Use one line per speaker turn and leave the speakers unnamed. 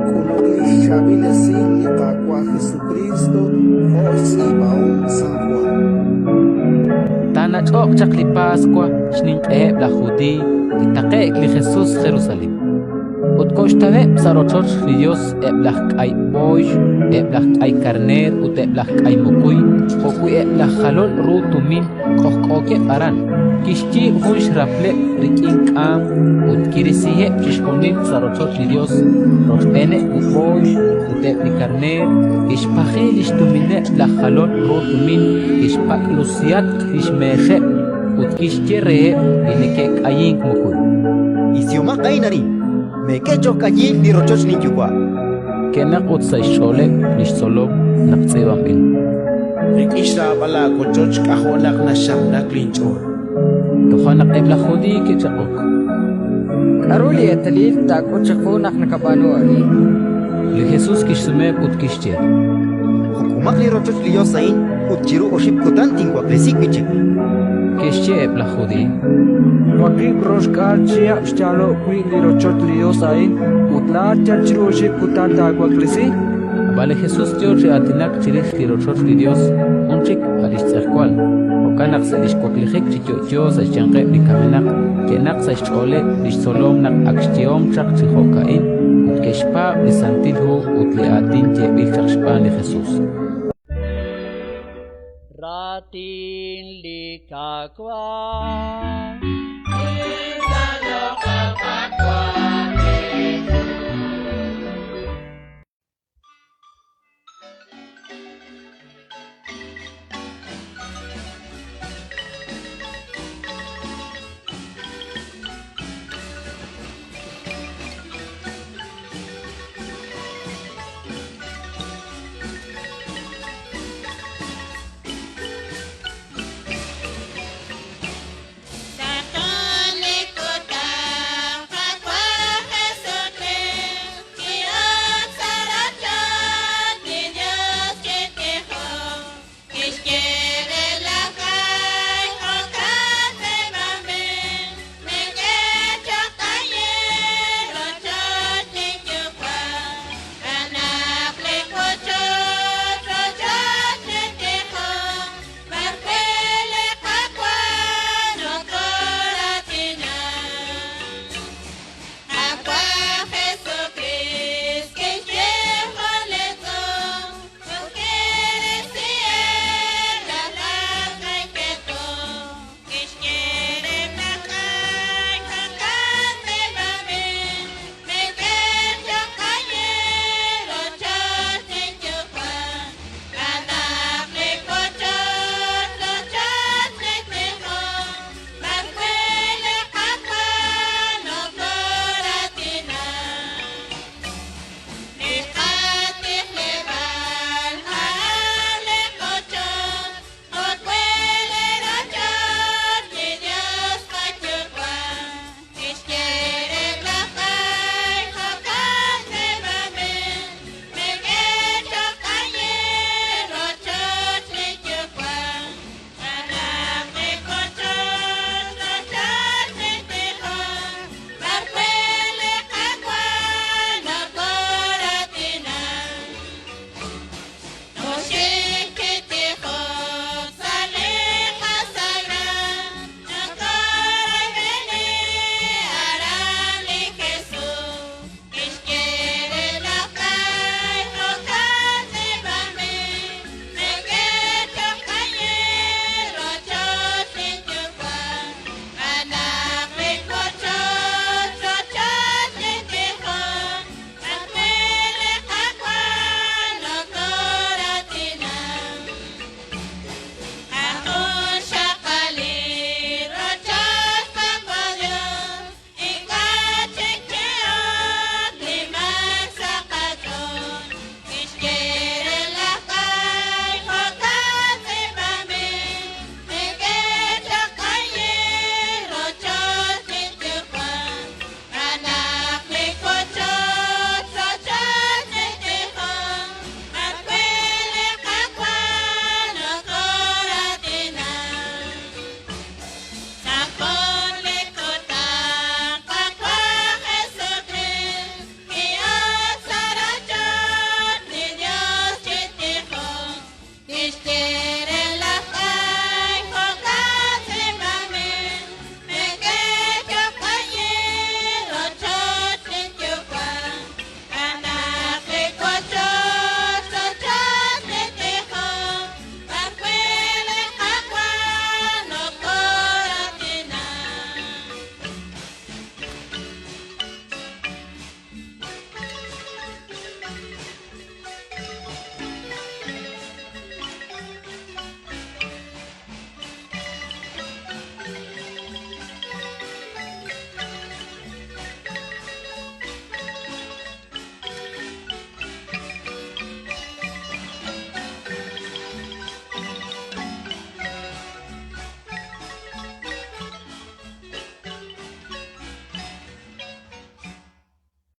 K'uluk li xchaab'il esil li Qaawa' Jesukriist jo' xtz'iib'ahom San Jwan.
Taanach'oq chaq li Paswa, xninq'eheb' laj Judiiy, kitaqe'k li Jesus Jerusalén. Ut koxtaweb' sa' rochoch li Yos eb' laj k'ay b'ooyx, eb' laj k'ay karneer ut eb' laj k'ay mukuy, jo'wi' eb' laj jalol ru tumin k'ojk'ookeb' aran. Kixyiib' jun xrapleb' rik'in k'aam ut kirisiheb' chixjunil sa' rochoch li Yos, rochb'eeneb' li b'ooyx ut eb' li karneer, kixpaji li xtumineb' laj jalol ru tumin, kixpak'lusihatq li xmeexeb' ut kixye reheb' li neke'k'ayink mukuy:
Isihomaq a'in arin, meek'e cho'q k'ayiil li rochoch linYuwa'.
Ke'naq ut sa' xch'ooleb' li xtzolom naq tz'iib'anb'il.
Rik'in xraab'al laawochoch k'ajo' naq naxamnak linch'ool.
Toja' naq eb' laj Judiiy ke'chaq'ok.
K'aru li eetalil taak'ut chiqu naq nakab'aanu a'in?
Li Jesus kixsumeheb' ut kixye.
Juk'umaq li rochoch li Yos a'in ut chiru oxib' kutan tinwaklesi wi' chik.
Ke'xye eb' laj Judiiy.
Waqib' roxk'aal chihab' xyaalo'k wi' li rochoch li Yos a'in ut laa'at yal chiru oxib' kutan taawaklesi?
Ab'an li Jesus yo chi aatinak chirix li rochoch li Yos, jun chik, a' li xtz'ejwal. Jo'kan naq sa' li xwaklijik chi yo'yo sa' xyanqeb' li kamenaq, ke'naq sa' xch'ooleb' li xtzolom naq ak xyehom chaq chi jo'ka'in ut ke'xpaab' li Santil Hu ut li aatin yeeb'il chaq xb'aan li Jesus.
Raatin li Qaawa'.